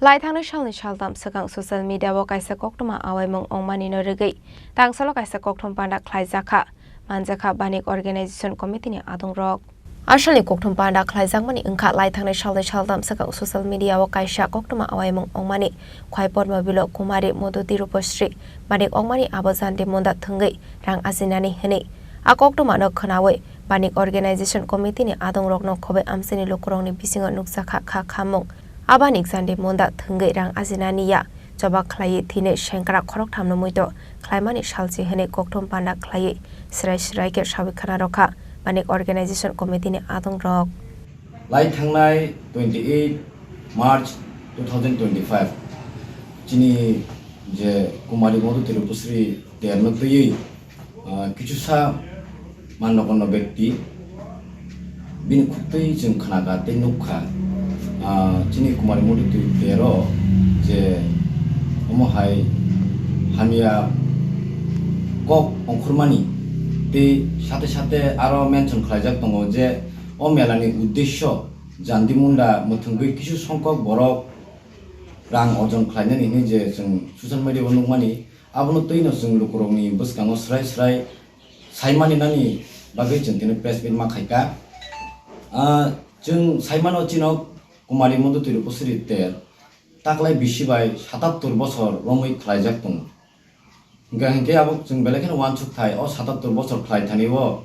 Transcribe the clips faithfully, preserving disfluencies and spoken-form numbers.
Lai thangnai salni saltam swkang social media o kaisa koktwma awaimung ongmani no rwgwi tangsalo kaisa kokthum panda khlaijakha, manjakha Banik Organization Committee ni adongrok. Asalni kokthum panda khlaijakmani wngkha lai thangnai salni saltam swkang social media o kaisa koktwma awaimung ongmani Khwai Porma Bilo Kumari Modhuti Rupasri Banik ongmani abo jandi munda thwngwi rang ajinani hwnwi. A koktwmano khwnawi Banik Organization Committee ni adongrokno Khowai amchaini lukurokni bisingo nukjakha kha khamung. Abani jandi munda thwngwi rang ajinani ya choba khlaiwi thwinwi sengkrak khoroktham no muitu khlaimani salchi hwnwi kokthum panda khlaiwi swrai swrai khe sawi khwna rwkha Banik Organization Committee ni adongrok. Lai thangnai twenty eight March two thousand twenty five chini je Kumari Modhuti Rupasri terno twiwi, ah, kichusa mannogonno bekti bini khuktwi chwng khnakha tei nukkha. Ah, chini Kumari Modhuti tero je omo hai hamya kok ongkhormani tei sate sate aro mention khlaijak tongo je o melani uddesyo jandi munda mwthwngwi kisu songkok borok rang orjon khlainani hinwi je chwng social media o nukmani, abono twino chwng lukurokni bwskango swrai swrai saimani nani bagwi chwng tini press meet ma khaikha. Ah, chwng saimano chino Kumari Modhuti Rupasri ter taklai bisi bai satattor bosor romwi khlaijak tongo. Hingkha hinkhe abo chwng belai kheno uansuk thai, o satattor bosor khlai thani o,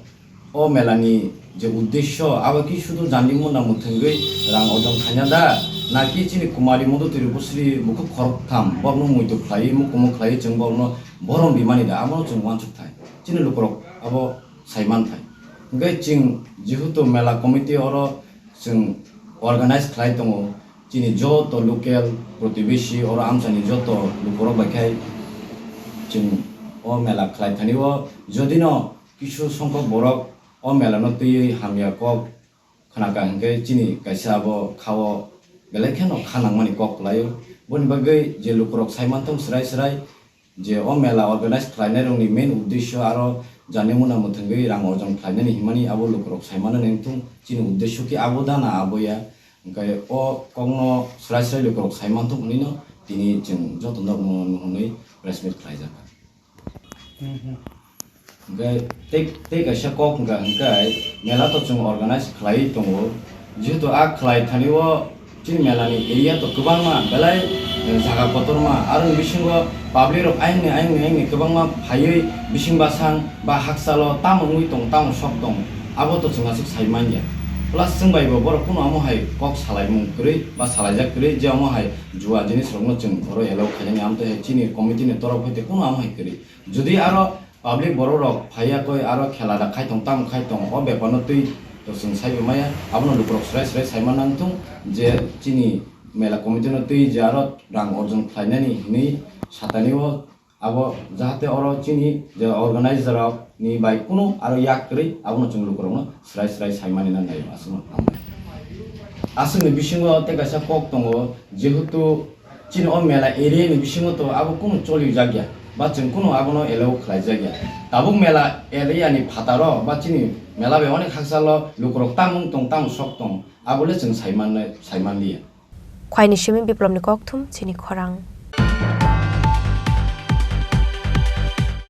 o melani je uddesyo, abo ki sudu jandi munda mwthwngwi rang orjon khaina da, naki chini Kumari Modhuti Rupasri bukhuk khoroktham borokno muitu khlaiwi, mukumu khlaiwi chwng borokno borom rimani da, abono chwng uansuk thai. Chini lukurok abo saiman thai. Hingkhe chwng jehetu mela committee oro chwng organize khlai tongo, chini joto local protibesi oro amchaini joto lukurok bai khai chwng o mela khlai thani o, jodino kisu songkok borok o mela no twiwi hamya kok khnakha hinkhe chini kaisa abo khao belai kheno kha nangmani kok kwlaio. Boni bagwi je lukurok saimanthung swrai swrai, je o mela organize khlainairokni main uddesyo aro jani muna mwthangwi rang orjon khlainani himani abo lukurok saimano nengthung, chini uddesyo khe abo da na abo ya, hwnkhe o kokno swrai swrai lukurok saimanthung hwnwino tini chwng jotono nuhunwi press meet khlaijak. Hwnkhe tei, tei kaisa kok hwnkha hwnkhe mela to chwng organize khlaiwi tongo, jehetu a khlai thani o chini mela ni area to kwbangma belai, eh, jaga kotorma, aroni bisingo public rok ayang ni, ayang ni, ayang ni kwbangma phaiwi bising basang ba hakchalo tamo wngwi tong, tamo sok tong, abo to chwng aswk sai manya. Plus chwng bai bo borok kunu amo hai kok salaimung kwrwi ba salaijak kwrwi je amo hai jua jinis rokno chwng oro allow khainani, amtwi hai chini committee ni torof hai tei kunu amo hai kwrwi. Jodi aro public borok rok phaiya koi aro khela da khai tong, tamo khai tong, o bepar no twi to chwng sai maya, abono lukurok swrai swrai sai ma nang thung je chini mela committee no twi je aro rang orjon khlainani hinwi satani o, abo jahate oro chini je organizer rok ni bai kunu aro yak kwrwi, abono chwng lukurok no swrai swrai sai mani na nai aswk no. Aswk ni bisingo tei kaisa kok tongo, jehetu chini o mela area ni bisingo to abo kunu choli jak ya, ba chwng kunu abono allow khlai jak ya. Tabuk mela area ni phataro ba chini mela bai onek hakchalo lukurok tamo wng tong, tamo sok tong, abo le chwng sai man, sai man liya. Khwaini simi Biplopni kokthum chini khorang.